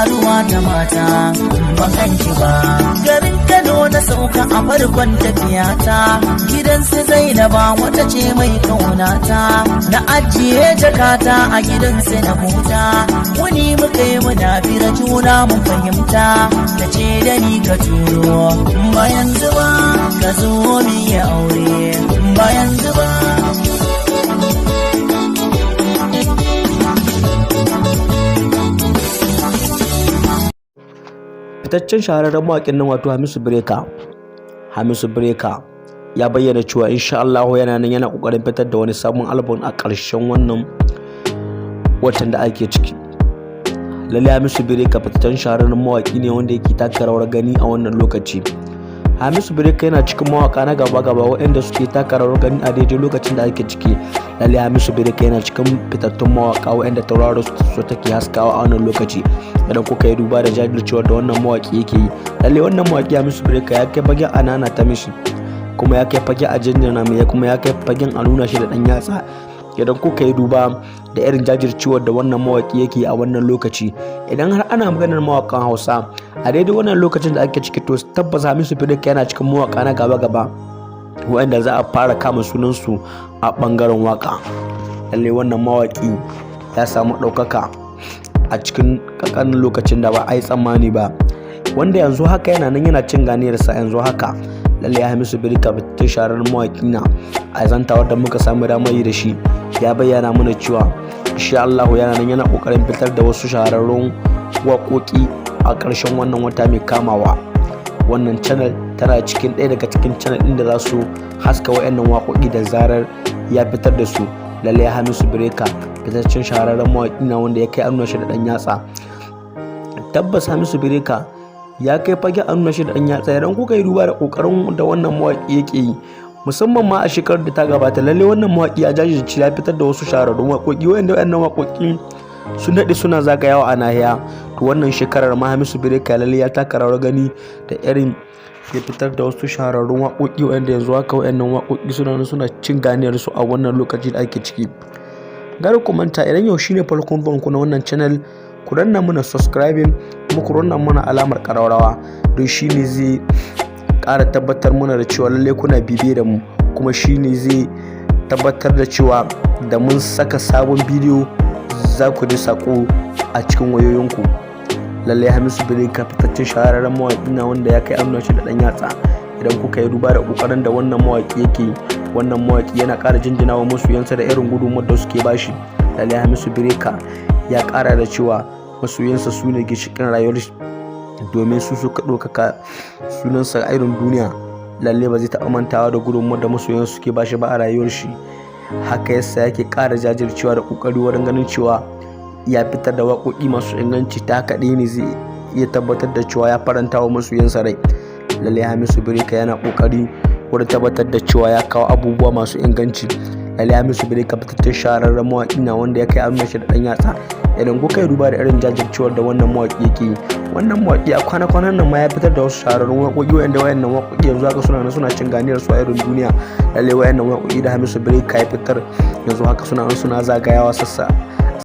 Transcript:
Tauraruwa ta mata, bakan ki ba. Garin Kano na sauka a farkon tafiyata, gidan su Zainaba wata ce mai kaunata. Na ajiye jakata a gidan su na huta, wani muka yi muna fira juna mun fahimta. Ta ce da ni ka turo, bayan zuba ka zo mu yi aure, bayan zuba. Fitaccen shahararren mawaƙin nan, wato Hamisu Breaker, Hamisu Breaker ya bayyana cewa insha Allah yana nan yana kokarin fitar da wani sabon album a ƙarshen wannan watan da ake ciki. Lalle Hamisu Breaker fitaccen shahararren mawaƙi ne wanda yake taka rawar gani a wannan lokaci. Hamisu Breaker yana cikin mawaka na gaba-gaba waɗanda suke taka rawar gani a daidai lokacin da ake ciki. Lalle Hamisu Breaker yana cikin fitattun mawaka waɗanda tauraro su take haskawa a wannan lokaci. Idan kuka yi duba da jajircewar da wannan mawaki yake yi, lalle wannan mawaki Hamisu Breaker ya kai fagen a nana ta mishi, kuma ya kai fage a jinjina mai, kuma ya kai fagen a nuna shi da ɗan yatsa. Idan kuka yi duba da irin jajircewar da wannan mawaki yake a wannan lokaci, idan har ana maganar mawakan Hausa a daidai wannan lokacin da ake ciki, to tabbas Hamisu Breaker yana cikin mawaka na gaba-gaba waɗanda za a fara kama sunansu a ɓangaren waka. Lallai wannan mawaki ya samu ɗaukaka a cikin ƙanƙanin lokacin da ba a yi tsammani ba, wanda yanzu haka yana nan yana cin ganiyarsa yanzu haka. Lallai Hamisu Breaker fitaccen shahararren mawaki na. A zantawar da muka samu damar yi da shi, ya bayyana mana cewa insha Allah yana nan yana kokarin fitar da wasu shahararrun waƙoƙi a ƙarshen wannan wata mai kamawa. Wannan channel tana cikin ɗaya daga cikin channel ɗin da za su haska wayannan waƙoƙi da zarar ya fitar da su. Lallai Hamisu Breaker fitaccen shahararren mawaƙi na wanda ya kai an nuna shi da ɗan yatsa. Tabbas Hamisu Breaker ya kai fage an nuna shi da ɗan yatsa. Idan kuka yi duba da ƙoƙarin da wannan mawaƙi yake yi, musamman ma a shekarar da ta gabata, lalle wannan mawaƙi ya jajirce ya fitar da wasu shahararrun waƙoƙi wanda wayannan waƙoƙi sun daɗe suna zagayawa a nahiya. To, wannan shekarar ma Hamisu Breaker lalle ya taka rawar gani da irin ya fitar da wasu shahararrun waƙoƙi wanda yanzu haka wayannan waƙoƙi suna nan suna cin ganiyar su a wannan lokaci da ake ciki. Gar ku manta, idan yau shine farkon zuwan ku na wannan channel, ku danna mana subscribing kuma ku danna mana alamar ƙararrawa, don shine zai ƙara tabbatar mana da cewa lalle kuna bibiye da mu, kuma shine zai tabbatar da cewa da mun saka sabon bidiyo za ku ji sako a cikin wayoyinku. Lallai Hamisu Breaker fitaccen shahararren mawaƙi na wanda ya kai an shi da ɗan yatsa. Idan kuka yi duba da ƙoƙarin da wannan mawaƙi yake yi, wannan mawaƙi yana ƙara jinjina wa masoyansa da irin gudunmuwar da suke bashi. Lallai Hamisu Breaker ya ƙara da cewa masoyansa su ne ginshiƙin rayuwar, domin su suka ɗaukaka sunansa a irin duniya. Lalle ba zai taɓa mantawa da gudunmuwar da masoyansa suke bashi ba a rayuwar shi. Haka yasa yake ƙara jajircewa da ƙoƙari wurin ganin cewa ya fitar da waƙoƙi masu inganci. Ta haka ɗaya ne zai iya tabbatar da cewa ya faranta wa masoyansa rai. Lallai Hamisu Breaker yana ƙoƙari wurin tabbatar da cewa ya kawo abubuwa masu inganci. Lallai Hamisu Breaker fitaccen shahararren mawaƙi na wanda ya kai an shi da ɗan yatsa. Idan kuka yi duba da irin jajircewar da wannan mawaƙi yake yi, wannan mawaƙi a kwana-kwanan nan ma ya fitar da wasu shahararrun waƙoƙi wanda wayannan waƙoƙi yanzu haka suna nan suna cin ganiyar su a irin duniya. Lallai wayannan waƙoƙi da Hamisu Breaker ya fitar yanzu haka suna nan suna zagayawa sassa